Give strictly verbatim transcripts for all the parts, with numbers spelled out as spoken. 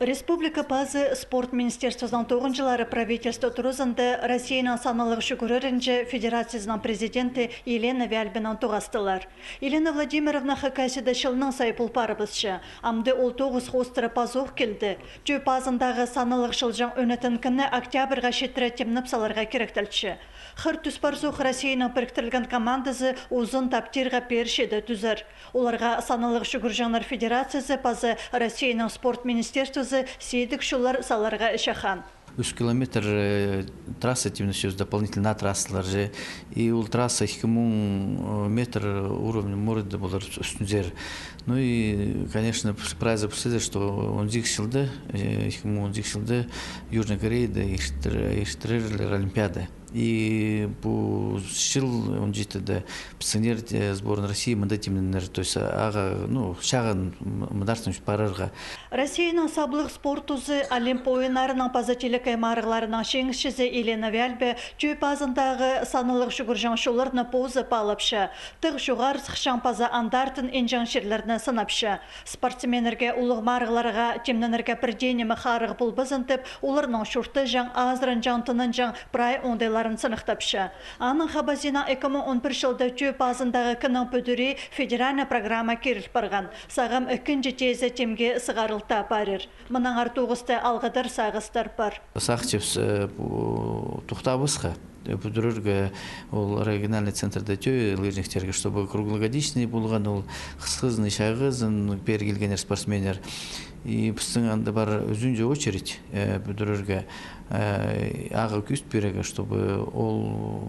Республика пазы спорт министерствозының тоғынҷылары правительство туразында Россияның саналығ чӱгӱрерінҷе федерациязының президенті Елена Вяльбанаң тоғастылар. Елена Владимировна Хакасияда чылнаң сай пол парыбысча. Амды ол тоғыс хоостыра пазох килді. Тӧӧ пазындағы саналығ чылҷаң ӧнетін кӱнні октябрьға читіре тимнеп саларға киректелче. Хыр тӱс парзох Россияның піріктірілген командазы узун таптирға пеер чиде тӱзер. Оларға саналығ чӱгӱрҷеңнер федерациязы паза Россияның спорт министерствозы сидік чоллар саларға чахаан. Ӱс километр, э, трасса тимнепчебіс, дополнительно трассалар же. И ол трасса ікі муң, э, метр уровень моря полар ӱс-, ӱстӱнзер. Ну и, конечно, прайзы пілчезер, что он сигіс чылда, э, ікі муң он сигіс чылда Южная Кореяда иртір-, иртірерлер Олимпиада. И пу чыл он читіде пістіңнер, э, сборная России мында тимненер, то есть, ағаа, ну, чағын м-, мындартын парарға. Россияның саблығ спортузы Олимп ойыннарының паза телекей марығларының чиңісчізі Елена Вяльбе тӧӧ пазындағы саналығ чӱгӱрҷең чолларны позы паалапча. Тығ чоғар сыхчаң паза андартын инҷең чирлерні сынапча. Спортсменнерге улуғ марығларға тимненерге пір дее ниме харығ полбазын тіп, оларның чуртаҷаң, азыранҷаң, тынанҷаң прай оңдайларын сыныхтапча. Аның хабазиинаң ікі муң он пір чылда тӧӧ пазындағы кіннің пӱдірии федеральнай программа киріл парған. Сағам ікінҷі теезі тимге сығарылта парир. Мынаңар тоғыста алғыдар сағыстар пар. Сағынчабыс, э, пу-, тохтабасха, э, пӱдірерге ол региональный центрде тӧӧ лыжниктерге, чтобы круглогодичный полған, ол хысхызын, чайғызын пеер килгеннер спортсменнер. И пістің анда пар ӱзінҷі очередь, э, пӱдірерге, э, ағаа кӧзіт пирерге, чтобы ол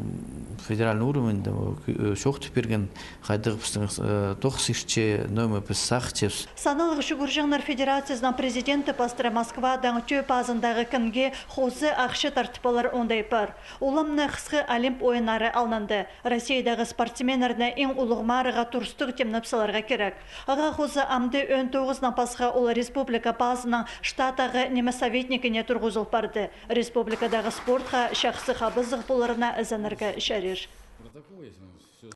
федеральный уровеньде, ол кӧ-, э, чоохтап пирген, хайдағ пістің, э, тоғыс иртче, ноға піс сағынчабыс. Саналығ чӱгӱрҷеңнер федерациязының президенті пастыра Москвадаң тӧӧ пазындағы кінге хоза ахча тартып алар оңдай пар. Ол амды хысхы Олимп ойыннары алнында Россиядағы спортсменнерні иң улуғ марығға турыстығ тимнеп саларға кирек. Ағаа хоза амды он тоғызынаң пасха ол республика пазының штаттағы ниме советнигіне турғызыл парды. Республикадағы спортха чахсы хабазығ поларына ізенерге чарир.